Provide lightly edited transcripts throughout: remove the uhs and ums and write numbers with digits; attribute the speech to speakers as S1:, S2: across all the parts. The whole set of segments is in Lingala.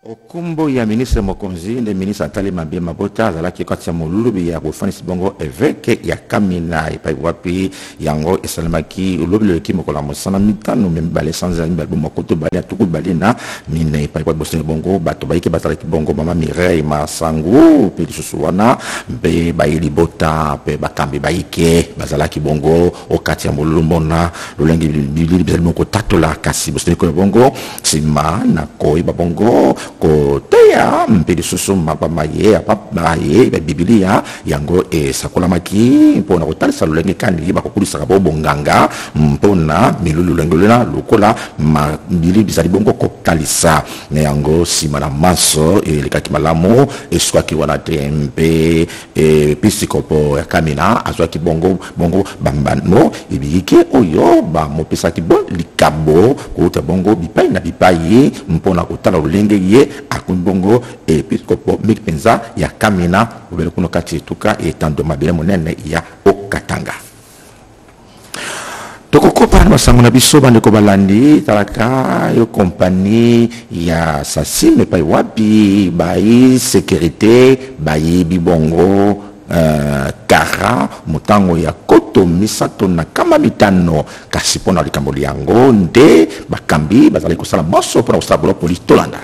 S1: Okombo ya ministre mokonzi nde ministre atali mabe mabota azalaki kati ya molulu ya bofandisi bongo eveke ya Kamina epai wapi yango esalemaki lobi loleki mokolo ya mosala mitano me mibale sanza ya mibale bomoko to bale ya tuku bale na minei epai wapi bosenge bongo bato bayike bazalaki bongo mama Mireille Masangu mpe lisusu wana mpe baye libota mpe bakambi bayike bazalaki bongo okati ya molulu mbona lolenge bilili bizali bongo kotatola kasi bosenge koyo bongo Nsima na koyeba bongo koteya mpe lisusu mapa maye maye ya Biblia, yango esakolamaki mpo na kotalisa lolenge kani bakokulisaka bo bonganga mpo na milulu lolenge lona lokola mabili bizali bongo kotalisa. Na yango, nsima na manso elekaki malamu, esukaki wana te mpe Episikopo ya Kamina azwaki bongo bongo bambano ebiyike oyo bamopesaki bo likabo kouta bongo bipai na bipai mpo na kotala lolenge ye akomi bongo episikopo mingi mpenza ya Kamina bobele kuna kati etuka etando mabele monene ya Haut-Katanga. Tokokoba na masango na biso bandeko balandi talaka yo kompani ya Sasim epai wapi bayi securite bayibi bongo uh, kara motango ya koto misato na kama mitano kasi mpo na likambo lyango nde bakambi bazali kosala manso mpo na kosala bolokoli tolanda.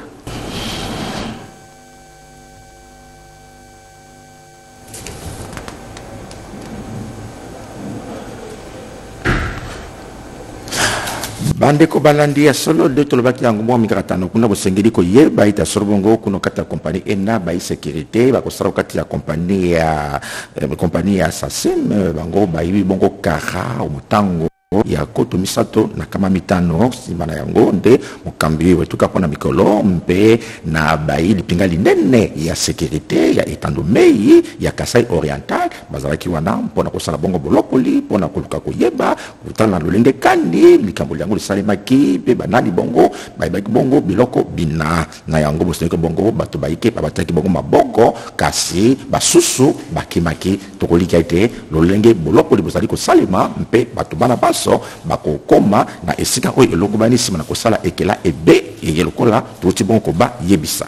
S1: Bandeko balandi ya solo nde tolobaki yango mwa mikakatano kuna bosengeli koyeba ete ya solo bongo kuna kati ya kompani ena bayi securite bakosala kati ya kompani ya eh, kompani ya Sasim eh, bango bayibi bongo kara motango ya nkoto misato na kama mitano. Nsima na yango nde mokambi wa etuka mpo na mikolo mpe na bayi lipinga linene ya securite ya etando mei ya Kasai Oriental bazalaki wana mpo na kosala bongo bolokoli mpo na koluka koyeba kotala na lolenge kani likambo lyango lisalemaki mpe banani bongo bayebaki bongo biloko bina. Na yango bosengi bongo bato bayike babatiaki bongo maboko, kasi basusu bakimaki. Tokolikya ete lolenge bolokoli bozali kosalema mpe bato bana banso bakokoma na esika oyo elongobani nsima na kosala ekela ebe eye lokola touti bongo kobayebisa.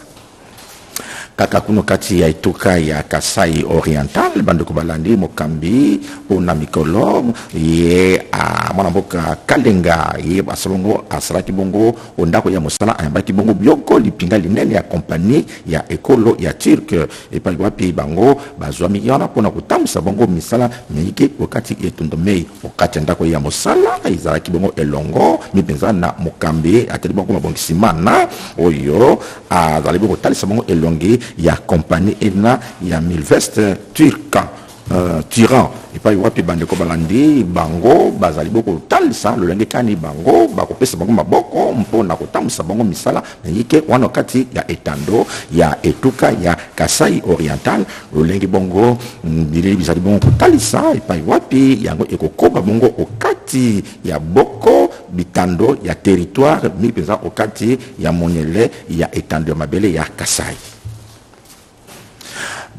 S1: Kaka kuno kati ya etuka ya Kasai Oriental, bandeko balandi mokambi pona mikolo ye a mwana mboka Kalenga ye asalongo asalaki bongo o ndako ya mosala ayambaki bongo bioko lipinga linene ya kompani ya ekolo ya Turc epai wapi bango bazwami wana pona kotambwisa bongo misala miyike okati etundo mei okati ya ndako ya mosala ezalaki bongo elongo mipenza na mokambi atali bongo mabongisi mana oyo Azali bongo kotalisa bango elongi ya kompani ena ya Milvest Turka uh, Tyran epai wapi bandeko balandi bango bazali bongo kotalisa lolenge kani bango bakopesa bango maboko mpo na kotambwisa bango misala miyike wana kati ya etando ya etuka ya Kasai Oriental. Lolenge bongo bilili bizali bongo kotalisa epai wapi yango ekokoba bongo okati ya boko bitando ya territoire mingi mpenza okati ya monyele ya etando ya mabele ya Kasai.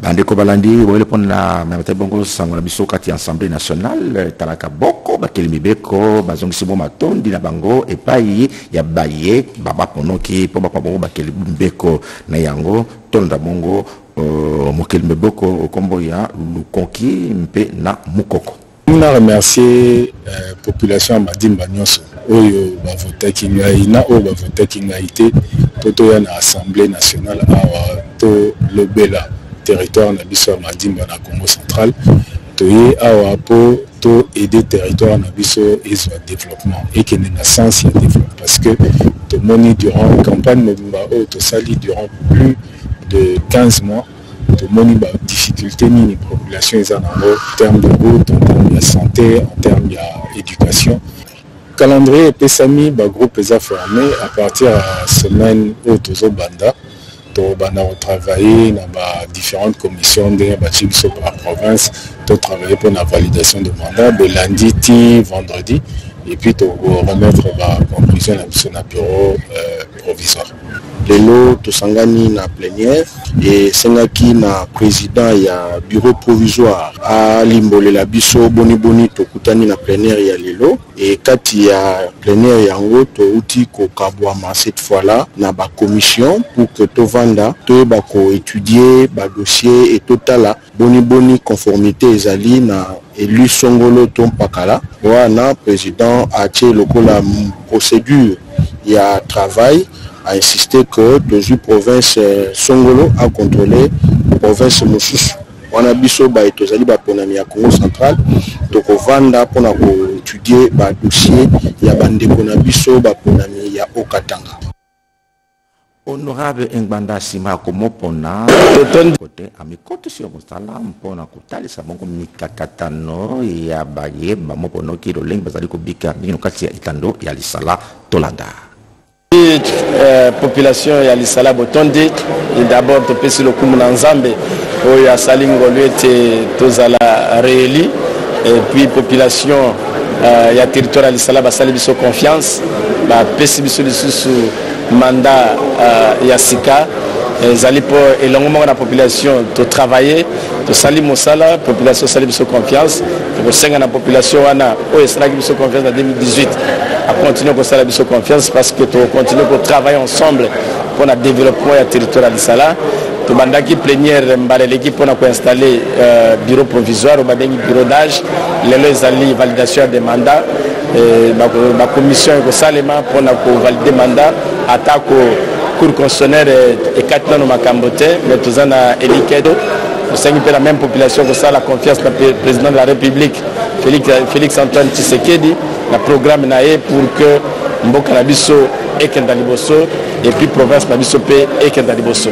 S1: Bandeko balandi boyele mpo na mema bongo sango na biso kati ya Assemblée nationale etalaka boko bakeli mibeko bazongisi bo matondi na bango epai ya baye babaponoki mpo bakwa bongo bakeli mibeko na yango tolanda bongo uh, mokeli mibeko okombo ya Lukonki mpe na Mukoko.
S2: Na remercier population ya Madimba nionso oyo ba votaki ngai na oyo ba votaki ngai te po toya na assemblee nationale awa to lobela territoire na biso ya Madimba na Kongo central. Toye awa po to aider territoire na biso ezwa developpement, ekende na sens ya developpement parce que tomoni durant campagne mobimba oyo tosali durant plus de 15 mois Tomoni ba difficultes nini population eza na yango en terme de route, en terme ya sante, en terme ya education. Calendrier epesami, ba groupes eza forme à partir ya semaine oyo tozo banda, toko banda ko travailler na ba differentes commissions ndenge batie biso par province, to travailler pona validation de mandat de lundi ti vendredi et puis toko remettre ba conclusions na biso na bureau provisoire.
S3: Lelo tosangani na plenière, esengaki na president ya bureau provisoire alimbolela biso boni boni tokutani na plenière ya lelo. E kati ya plenière yango touti kokabwama cette fois-là na ba commission pour que tovanda toyeba ko étudier ba dossier et totala boni boni conformité ezali na élu songolo to mpakala. Wana président atie lokola procédure ya travail, a insisté que tozwi province songolo a contrôler province mosusu. Wana biso baye tozali baponami ya Congo central tokovanda mpona koétudier ba dossier ya bandeko na biso baponami ya Haut-Katanga.
S1: Honorable Ngbanda, nsima ya komopona kote, amikotisi yo mosala mpona kotalisa bongo mikakatano ya baye bamoponoki, lolenge bazali kobika mingi na kati ya etando ya Lisala. Tolanda.
S4: Population ya Lisala, botondi. D'abord topesi lokumu na Nzambe oyo asali ngolu ete tozala réélu, et puis population ya territoire ya Lisala basali biso confiance, bapesi biso lisusu mandat ya sika. Ezali mpo elongo moko na population totravaille, tosali mosala, population osali biso confiance. Tokosenga na population wana oyo esalaki biso confiance na 2018 acontinue kosala biso confiance, parce que tokocontinue kotravaille ensemble mpona développement ya territoire ya Lisala. Tobandaki plénière mbala eleki mpona koinstalle bureau provisoire oyo babengi bureau d'âge. Lelo ezali validation ya des mandats, bacommission ekosalema mpona kovalide mandat. Atako Cour constitutionnelle ekati nano makambo te, mais toza na elikedo. Tosengi mpe na même population kosala confiance na président de la République Félix Antoine Tshisekedi na programme na ye, pour que mboka na biso ekenda liboso et puis province na biso mpe ekenda liboso.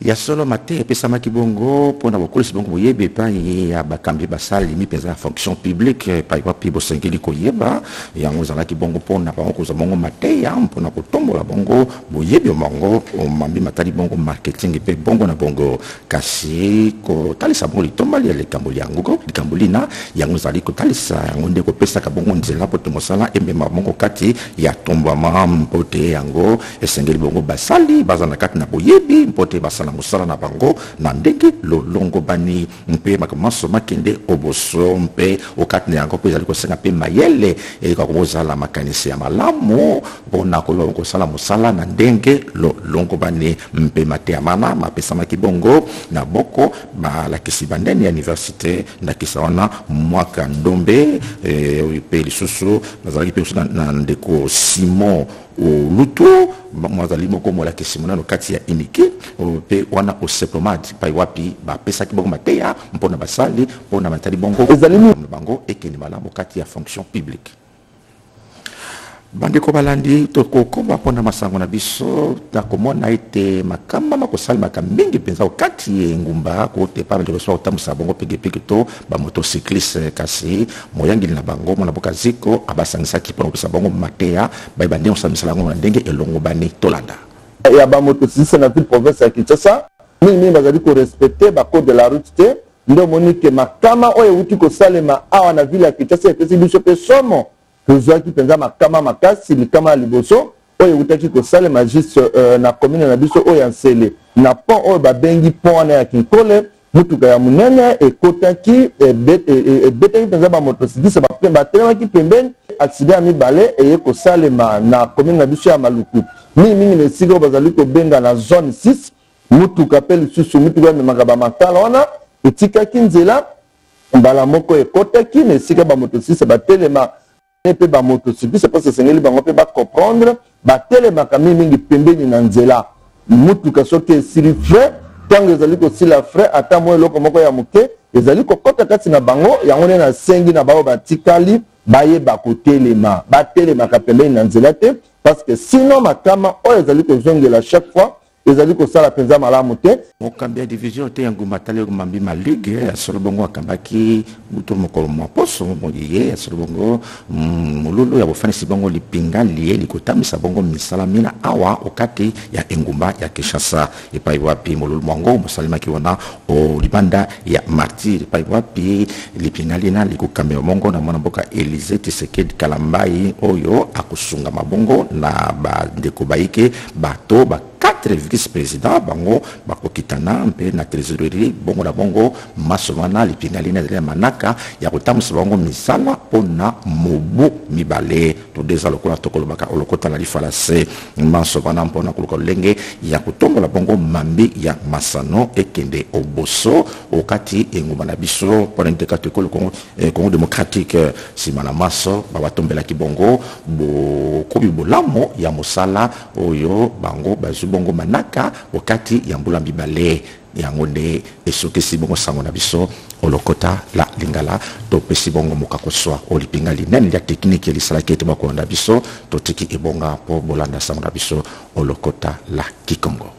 S1: Ya solo, mate epesamaki bongo mpona bokolisi bongo boyebi epai ya bakambi basalimi mpenza ya fonction publique, epai wapi bosengeli koyeba. Yango ezalaki bongo mpona bango kozwa bongo mateya mpona kotombola bongo boyebi bango mambi matali bongo marketing mpe bongo na bongo. Kasi kotalisa bongo litomba ya likambo yango, likambo lina yango ezali kotalisa yango nde kopesaka bongo nzela po te mosala emema bongo kati ya tombwama, mpo te yango esengeli bongo basali baza na kati na boyebi mpo te basala mosala na bango na ndenge lolongo bani mpe makambo manso makende oboso. Mpe okati na yango mpe ezali kosenga mpe mayele ekaka kozala makanisi ya malamu mpona koyeba kosala mosala na ndenge lolongo bani. Mpe mateya mana mapesamaki bongo na boko balakisi bandeni ya université, ndakisa wana Mwaka Ndombe, mpe lisusu bazalaki mpe na ndeko Simon Olutu, azali moko molakisi monano kati ya Unike mpe wana oseplomade, pai wapi bapesaki bongo mateya mpona basali mpona batali bongo bango ekende malamu kati ya fonction publique. Bandeko balandi, tokokoba mpona masango na biso na komona ete makamba makosalemaka mingi mpenza kati ya engumba kote pa bandeko so kotambusa bongo pikipiki to bamotocycliste. Kasi moyangeli na bango, mwana mboka Ziko, abasangisaki mpona kopesa bango mateya bayeba ndenge kosala misala yango na ndenge elongo bani. Tolanda.
S5: Ya bamotocycliste na ville province ya Kinshasa, mingimingi bazali korespecte bacode de la route te. Nde omoni ke makama oyo ewuti kosalema awa na ville ya Kinshasa epesi biso mpe somo. Tozwaki mpenza makama makasi. Likama ya liboso oyo ewutaki kosalema juste na commune na biso oyo ya Nsele, na pont oyo babengi pont wana ya Kinkole, mutuka ya monene ekotaki, ebetaki mpenza bamotocycliste batelemaki pembeni. Accident ya mibale eye kosalema na commune na biso ya Maluku, mingimingi na esika oyo bazali kobenga na zone 6. Mutuka mpe lisusu, mutuka ememaka bamakala wana, etikaki nzela, mbala moko ekotaki na esika bamotocycliste batelema. Mpe bamotocycliste, mposa esengeli bango mpe bacomprendre, batelemaka mingimingi pembeni na nzela. Mutuka soki esili frein, ntango ezali kosila frein, ata mwa eloko moko ya moke ezali kokɔta kati na bango. Yango nde nasengi na bao batikali bayeba kotelema, batelemaka pembeni na nzela te, parce que sinon makama oyo ezali kozongela chaque fois. Ezali kosala mpenza malamu te.
S1: Mokambi ya division te ya ngumba tali mambi ma ligue ya solo bongo akambaki butu mokolo mwa poso moye ya solo bongo molulu ya bofanisi bongo lipinga liye likotambwisa bongo misala mina awa okati ya engumba ya Kinshasa, epai wapi molulu mwango mosalemaki wana o libanda ya Martyr, epai wapi lipinga lina likokambema bongo na mwana mboka Elysée Tshisekedi Kalambayi, oyo akosungama bongo na bandeko bayike bato ba 4 vice-président bango bakokitana mpe na trésorerie bongo na bongo maso wana. Lipinga lina ezali ya manaka ya kotambwisa bango misala mpona mobu mibale to deza, lokola tokolobaka olokota na lifalase. Maso wana mpona koluka lolenge ya kotombola bongo mambi ya masano ekende oboso okati engumba na biso, mpona ete kati ekolo Congo, Congo démocratique. Nsima na maso babatombelaki bongo bokobi bolamu ya mosala oyo bango bazwi bongo manaka okati ya mbula mibale. Yango nde esokisi bongo sango na biso olokota la lingala. Topesi bongo mokakoswa oyo lipinga linene lia technique lisalaki ete bakolanda biso. Totiki ebonga mpo bolanda sango na biso olokota la kikongo.